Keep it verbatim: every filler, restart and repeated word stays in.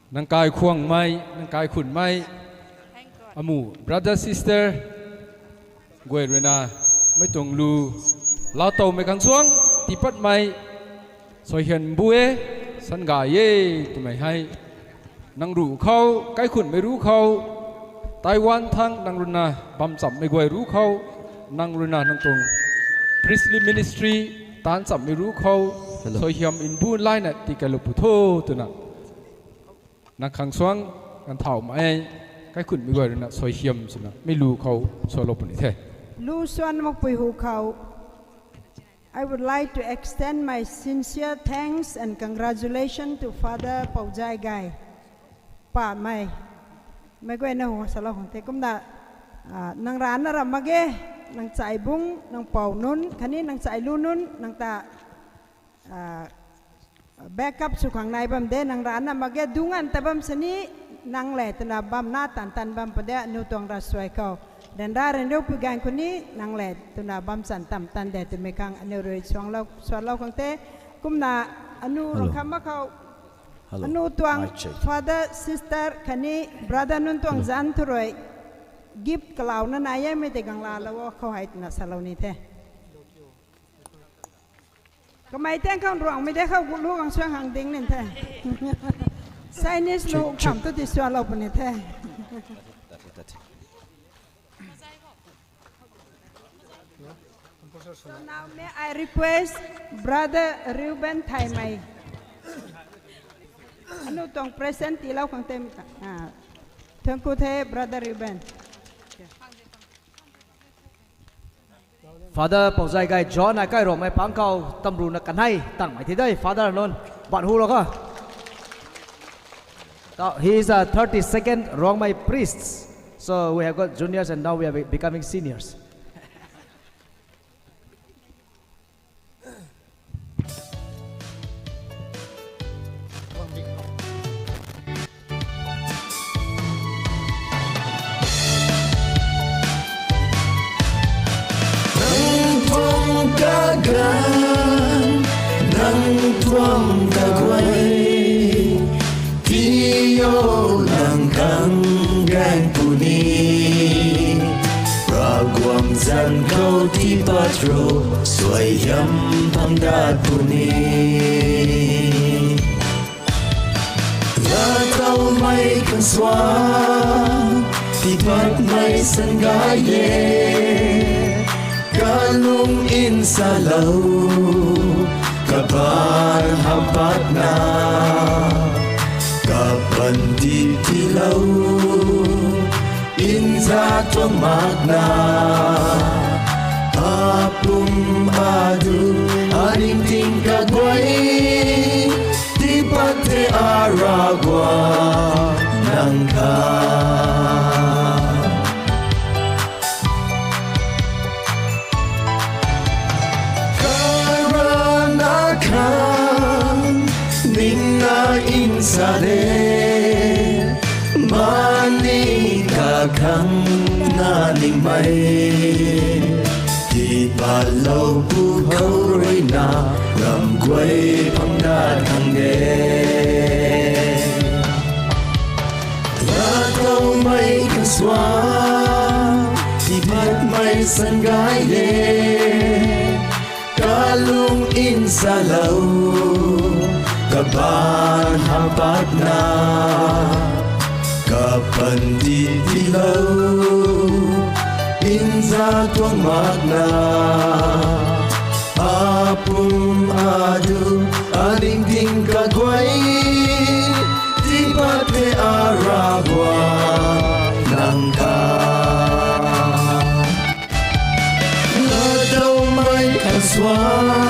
Nang kaikhwangmei, nang kaikhunmei, amu brother sister guay ruina, mei tuang lu, lautowmei khang suang, tiipatmei, suaihiam bu e, sangay e, twmei hei. Nang ruc khou, kaikhunmei ruc khou, Taiwan thang nang ruina bam chammei guay ruc khou, nang ruina nang tuang priestly ministry taanc chammei ruc khou, suaihiam mbu layna tii kailou pu tho twna. Nang khang suang, nang thau mei, kaikhunmei guay ruina suaihiam swna, mei lu khou sualou puni the. Lu swan makpui hu khou, I would like to extend my sincere thanks and congratulations to Father Pouzai Gay. Pamei, mei guayna hu salou khang the kumna, ah, nang rana ram mak ge, nang chai bung, nang pou nunc, khatni nang chai lu nunc, nang ta, ah, backup sw khang nai bam de, nang rana mak ge, dungc an ta bam sini, nang le twna bamna tan tan bam pa de, aniu tuang ravsuai khou. Ryanra ryanriu pu ganv khou ni, nang le twna bam chan tam tan de, twmei khang aniu rui suanglou, suanlou khang the, kumna anu rang kham mak khou, anu tuang father, sister, khatni brother nunc tuang zanc thu rui, gift kalauna nai e, mei tei gang laalou o khou hei twna salou ni the. Kamei tang khang ruangmei de khou gulu khang suang hang ding nin the. Chinese lu kham tu ti sualou puni the. So now may I request Brother Reuben Thaimei. Anu tuang present tiilou khang te mi ta. Ah, thank you the, Brother Reuben. Father Pouzai Gay John ai kai Ruangmei pang khou tamruna kanei tangmei thi de, Father nunc, ban hu lou kha. Now, he is a thirty-second Ruangmei priest. So we have got juniors and now we are be-, becoming seniors. Nang tuang kaganv, nang tuang kaguay, tii o nang khang gaeng puni. Ravguangc zanc khou tiipat rui, suaihiam phang dat puni. Laatowmei khang suang, tiipatmei sangay e. Kalung nsalou, kabaanc hamh patna, kapaan tii tiilou, nza tuang makna, apum adu, aringting kaguay, tiipat the a Ravguangc nang khang. Karana khang ningna nsa de, mani kakhang na ningmei, tiipatlou pu khou ruina, ram guay phang dat khang de. Laatowmei khang suang, tiipatmei sangay e. Kalung nsalou, kabaanc hamh patna, kapaan tii tiilou, nza tuang makna, apum adu, aringting kaguay, tiipat the a Ravguangc nang khang. Laatowmei khang suang,